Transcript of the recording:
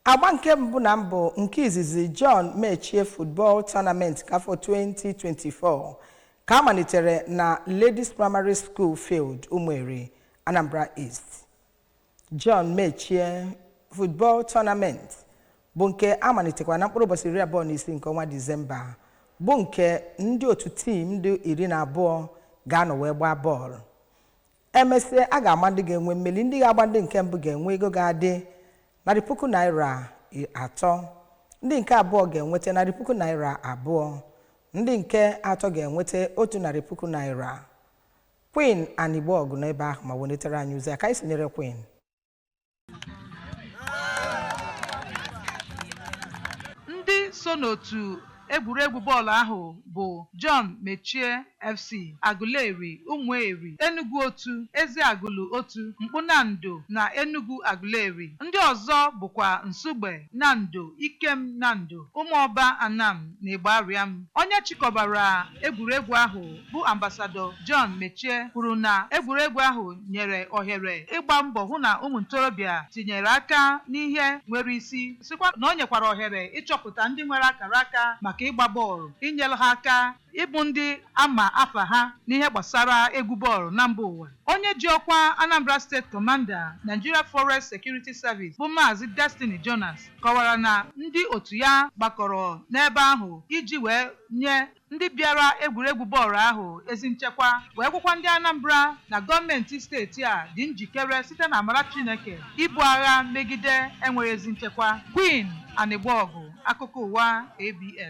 Agba nke mbụ na mbụ nke izizi John Mechie Football Tournament nke afọ 2024 ka a malitere na Ladies Primary School Field, Umueri, Anambra East. John Mechie Football Tournament bụ nke a malitekwara na mkpụrụ ụbọchị 26 nke ọnwa Disemba, bụ nke ndị otu team dị 12 ga-anọ wee gbaa bọọlụ. Emesịa, a ga-ama ndị ga-enwe mmeri. Ndị ga-agba ndị nke mbụ ga-enwe ego ga-adị ₦3,000, ndị nke abụọ ga-enweta ₦2,000, ndị nke atọ ga-enweta ₦100,000. Queen Anigbogu n'ebe ahụ ma welitere anyị ozi a ka anyị sonyere Queen. Ndị so n'otu egwuregwu bọọlụ ahụ bụ John Mechie FC, Aguleri, Ụmụeri, Enugu Otu, Eziagụlụ Otu, Mkpunando na Enugu Aguleri. Ndị ọzọ bụkwa Nsugbe, Nando, Ikem Nando, Ụmụọba Anam na Igbariam. Onye chịkọbara egwuregwu ahụ bụ Ambassador John Mechie kwuru na egwuregwu ahụ nyere ohere ịgba mbọ hụ na ụmụ ntorobịa tinyere aka n'ihe nwere isi, sịkwa na o nyekwara ohere ịchọpụta ndị nwere akara aka maka ịgba bọọlụ, inyere ha aka ịbụ ndị ama afa ha n'ihe gbasara egwu bọọlụ na mba ụwa. Onye ji ọkwa Anambra State Commander, Nigeria Forest Security Service, bụ Maazị Destiny Jonas kọwara na ndị otu ya gbakọrọ n'ebe ahụ iji wee nye ndị bịara egwuregwu bọọlụ ahụ ezi nchekwa, wee gwakwa ndị Anambra na gọọmenti steeti a dị njikere site na amara Chineke ibu agha megide enweghị ezi nchekwa. Queen Anigbogu, akụkọ ụwa ABS.